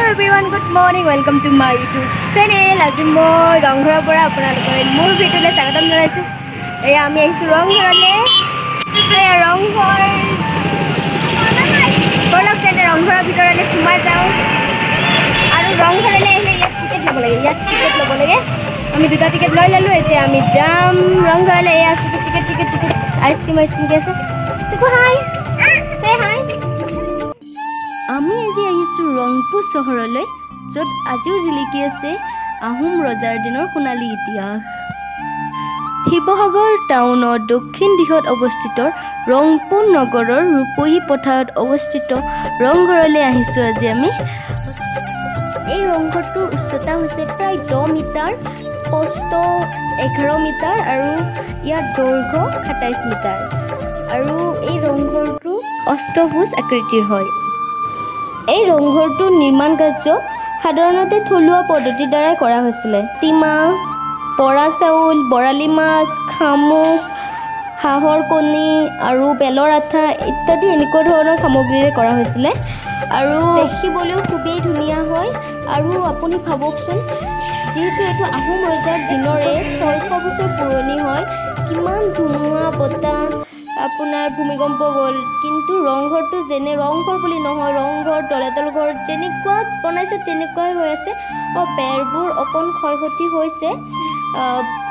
Everyone, good morning, welcome to my YouTube channel. আজি মই ৰংঘৰৰ পৰা আপোনালোকৰ মোৰ ভিডিঅ'লৈ স্বাগতম জনাইছোঁ। এয়া আমি আহিছোঁ ৰংঘৰলৈ। এয়া ৰংঘৰ। ব'লক তেন্তে, ৰংঘৰৰ ভিতৰলৈ সোমাই যাওঁ। আৰু ৰংঘৰলৈ আহিলে ইয়াত টিকেট ল'ব লাগে, ইয়াত টিকেট ল'ব লাগে। আমি দুটা টিকেট লৈ ল'লোঁ। এতিয়া আমি যাম ৰংঘৰলৈ। এয়া আছোঁ, ticket, ticket, ticket. Ice cream, ice cream কি আছে? চিকু, হাই, চে হাই। আমি আজি আহিছোঁ ৰংপু চহৰলৈ, য'ত আজিও জিলিকি আছে আহোম ৰজাৰ দিনৰ সোণালী ইতিহাস। শিৱসাগৰ টাউনৰ দক্ষিণ দিশত অৱস্থিত ৰংপু নগৰৰ ৰূপহী পথাৰত অৱস্থিত ৰংঘৰলৈ আহিছোঁ আজি আমি। এই ৰংঘৰটোৰ উচ্চতা হৈছে প্ৰায় 10 মিটাৰ, স্পষ্ট 11 মিটাৰ আৰু ইয়াৰ দৈৰ্ঘ্য 27 মিটাৰ। আৰু এই ৰংঘৰটো অষ্টভুজ আকৃতিৰ হয়। এই ৰংঘৰটোৰ নিৰ্মাণ কাৰ্য সাধাৰণতে থলুৱা পদ্ধতিৰ দ্বাৰাই কৰা হৈছিলে। মাটিমাহ, বৰা চাউল, বৰালি মাছ, শামুক, হাঁহৰ কণী আৰু বেলৰ আঠা ইত্যাদি এনেকুৱা ধৰণৰ সামগ্ৰীৰে কৰা হৈছিলে। আৰু দেখিবলৈও খুবেই ধুনীয়া হয়। আৰু আপুনি ভাবকচোন, যিহেতু এইটো আহোম ৰজাৰ দিনৰে, 600 বছৰ পুৰণি হয়, কিমান ধুমুহা বতাহ, আপোনাৰ ভূমিকম্প গ'ল, কিন্তু ৰংঘৰটো যেনে ৰংঘৰ বুলি নহয়, ৰংঘৰ, তলাতল ঘৰ যেনেকুৱা বনাইছে তেনেকুৱাই হৈ আছে। অঁ, বেৰবোৰ অকণ ক্ষয় ক্ষতি হৈছে,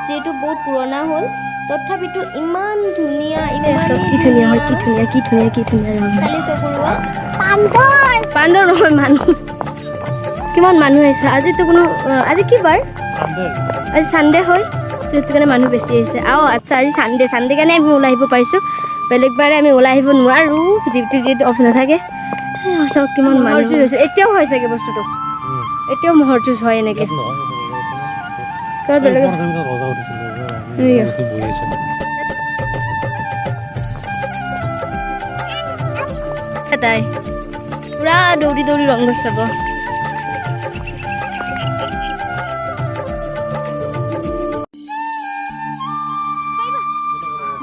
যিহেতু বহুত পুৰণা হ'ল, তথাপিতো ইমান ধুনীয়া, চাওক, ইমানেই কি ধুনীয়া হয়, কি ধুনীয়া, কি ধুনীয়া, কি ধুনীয়া ৰংঘৰ। চালি চকুৰোৱা। বান্দৰ নহয়, মানুহ। কিমান মানুহ আহিছে আজিতো। কোনো আজি কি বাৰ? আজি ছানডে হয়, তো সেইটো কাৰণে মানুহ বেছি আহিছে। আৰু আচ্ছা, আজি ছানডে, ছানডে কাৰণে আমি ওলাই আহিব পাৰিছোঁ। বেলেগ বাৰে আমি ওলাই আহিব নোৱাৰোঁ, যিটো যিটো অফ নাথাকে। এই চাওক, কিমান ম'হৰ যুঁজ হৈছে। এতিয়াও হয় চাগে বস্তুটো, এতিয়াও ম'হৰ যুঁজ হয় এনেকে। কাৰণ বেলেগ এইয়া। বহি আছে। তাই পুৰা দৌৰি দৌৰি ৰংঘৰ চাব।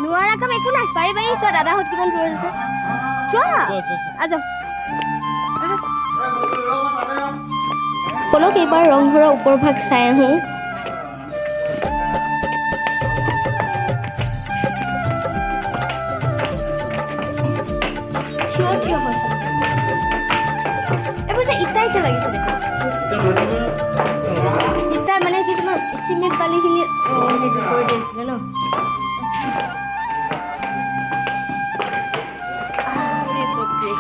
নোৱাৰা কাম একো নাই, পাৰিবা। এই চোৱা, দাদাহঁত কিমান দূৰত আছে। যোৱা, আ যাওঁ। আহা। ব'লক, এইবাৰ ৰংঘৰৰ ওপৰ ভাগ চাই আহোঁ। থিয় থিয় হৈছে এইবোৰ যে, ইটা ইটা লাগিছে দেখোন। ইটাৰ মানে কি, তোমাৰ চিমেণ্ট বালিখিনি হেৰি কৰি দিছিলে ন। আৰে বাপৰে।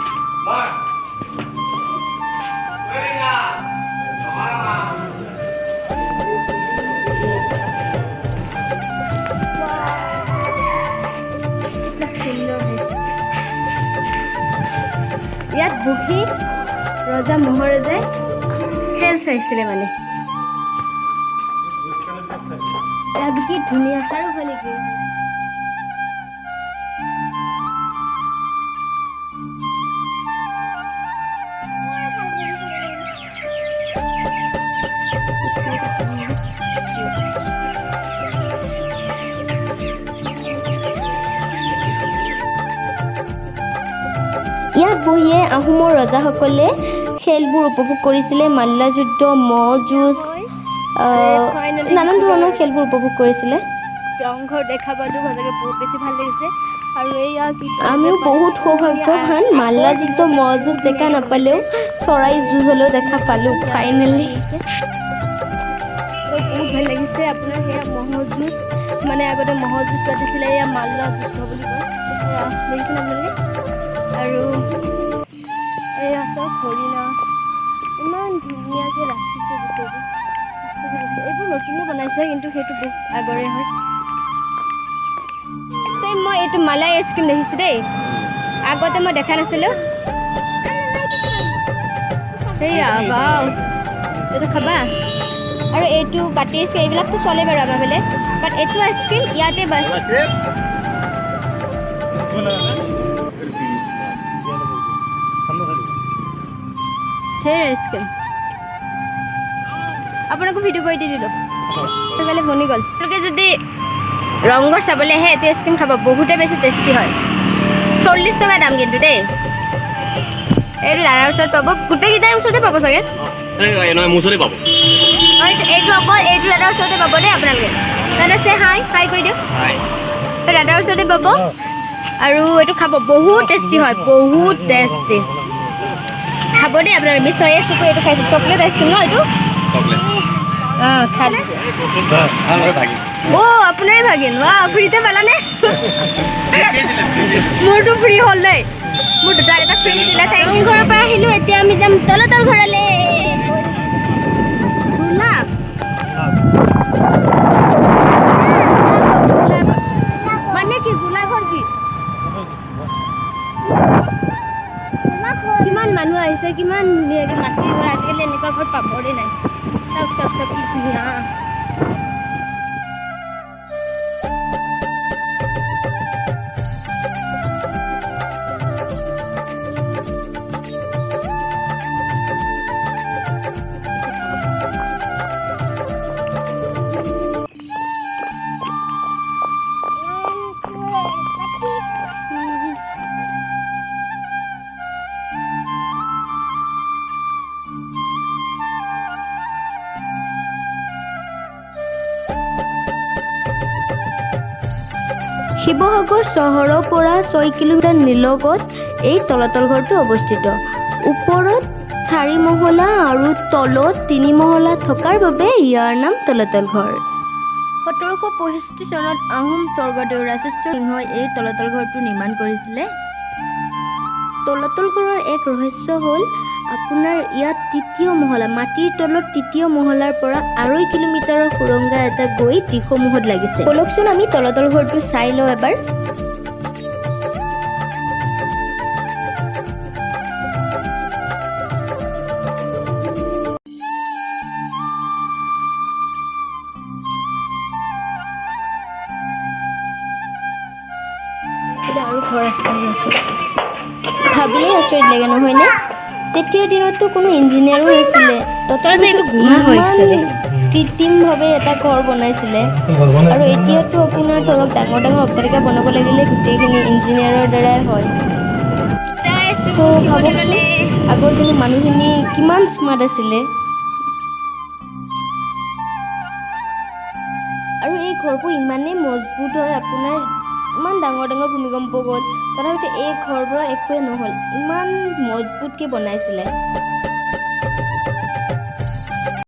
कितना सुंदर है। ইয়াত বহি ৰজা মহাৰজাই খেল চাইছিলে মানে। ইয়াত কি ধুনীয়া, চাৰিওফালে কি। ইয়াত বহিয়ে আহোমৰ ৰজাসকলে খেলবোৰ উপভোগ কৰিছিলে। মাল্লাযুদ্ধ, ম'হ যুঁজ, নানান ধৰণৰ খেলবোৰ উপভোগ কৰিছিলে। ৰংঘৰ দেখা পালোঁ, সঁচাকৈ বহুত বেছি ভাল লাগিছে। আৰু এইয়া কি আমিও বহুত সৌভাগ্যৱান, মাল্লাযুদ্ধ, ম'হ যুঁজ দেখা নাপালেও চৰাই যুঁজ হ'লেও দেখা পালোঁ ফাইনেলি। বহুত ভাল লাগিছে। আপোনাৰ সেয়া ম'হৰ যুঁজ, মানে আগতে ম'হৰ যুঁজ পাতিছিলে। এয়া মাল্ল যুদ্ধ বুলি কয়। এয়া দেখিছেনে আপোনালোকে? আৰু এয়া চাওক, হৰিণা ইমান ধুনীয়াকৈ ৰাখিছে গোটেইবোৰ। এইবোৰ নতুনে বনাইছে, কিন্তু সেইটো বহুত আগৰে হয়। ফাৰ্ষ্ট টাইম মই এইটো মালাই আইচক্ৰীম দেখিছোঁ দেই, আগতে মই দেখা নাছিলোঁ। সেয়া, বাও, এইটো খাবা। আৰু এইটো বাতি আইচক্ৰীম, এইবিলাকতো চলে বাৰু আমাৰ ফালে, বাট এইটো আইচক্ৰীম ইয়াতে বাছ। ধেৰ আইচক্ৰীম। আপোনাকো ভিডিঅ' কৰি দি দিলোঁ, সেইকাৰণে বনি গ'ল। আপোনালোকে যদি ৰংঘৰ চাবলৈ আহে, এইটো আইচক্ৰীম খাব, বহুতে বেছি টেষ্টি হয়। 40 টকা দাম কিন্তু দেই। এইটো দাদাৰ ওচৰত পাব, গোটেইকেইটাৰ ওচৰতে পাব চাগে। নহয়, মোৰ ওচৰতে পাব। অঁ, এইটো অকল এইটো দাদাৰ ওচৰতে পাব দেই আপোনালোকে। দাদা চে হাই হাই কৰি দিয়ক। এই দাদাৰ ওচৰতে পাব আৰু এইটো খাব, বহুত টেষ্টি হয়, বহুত টেষ্টি। খাব দেই আপোনালোকে, মিছ নহয়। এই চকু এইটো খাইছে, চকলেট আইচক্ৰীম ন এইটো? চকলেট। অঁ, খাই। অ', আপোনাৰে ভাগিন। ৱা, ফ্ৰীতে পালানে? মোৰতো ফ্ৰী হ'ল দেই, মোৰ দুটা এটা ফ্ৰী দিলে। Thank U. ঘৰৰ পৰা আহিলোঁ, এতিয়া আমি যাম তলাতল ঘৰলৈ। গোলা মানে কি? গোলাঘৰ কি? কিমান মানুহ আহিছে, কিমান ধুনীয়াকৈ মাটিৰ ঘৰ। আজিকালি এনেকুৱা ঘৰ পাবৰে নাই। চাওক চাওক চাওক, কি ধুনীয়া। শিৱসাগৰ চহৰৰ পৰা 6 কিলোমিটাৰ নিলগত এই তলাতল ঘৰটো অৱস্থিত। ওপৰত 4 মহলা আৰু তলত 3 মহলা থকাৰ বাবে ইয়াৰ নাম তলাতল ঘৰ। 1765 চনত আহোম স্বৰ্গদেউ ৰাজেশ্বৰ সিংহই এই তলাতল ঘৰটো নিৰ্মাণ কৰিছিলে। তলাতল ঘৰৰ এক ৰহস্য হ'ল আপোনাৰ ইয়াত তৃতীয় মহলা, মাটিৰ তলত তৃতীয় মহলাৰ পৰা 2.5 কিলোমিটাৰৰ সুৰংগা এটা গৈ দিশমুখত লাগিছে। ব'লকচোন আমি তলাতল ঘৰটো চাই লওঁ এবাৰ। আৰু ঘৰ আছে। ভাবিলেই আচৰিত লাগে নহয়নে? তেতিয়া দিনততো কোনো ইঞ্জিনিয়াৰো নাছিলে, তথাপিতো এইটো গুহা হয় ইমান actually। কৃত্ৰিমভাৱে এটা ঘৰ বনাইছিলে। আৰু এতিয়াতো আপোনাৰ ধৰক ডাঙৰ ডাঙৰ অট্টালিকা বনাব লাগিলে গোটেইখিনি ইঞ্জিনিয়াৰৰ দ্বাৰাই হয়। চ' ভাবকচোন, আগৰ দিনৰ মানুহখিনি কিমান স্মাৰ্ট আছিলে। আৰু এই ঘৰবোৰ ইমানেই মজবুত হয়, আপোনাৰ ইমান ডাঙৰ ডাঙৰ ভূমিকম্প গ'ল, তথাপিতো এই ঘৰবোৰৰ একোৱে নহ'ল, ইমান মজবুতকৈ বনাইছিলে।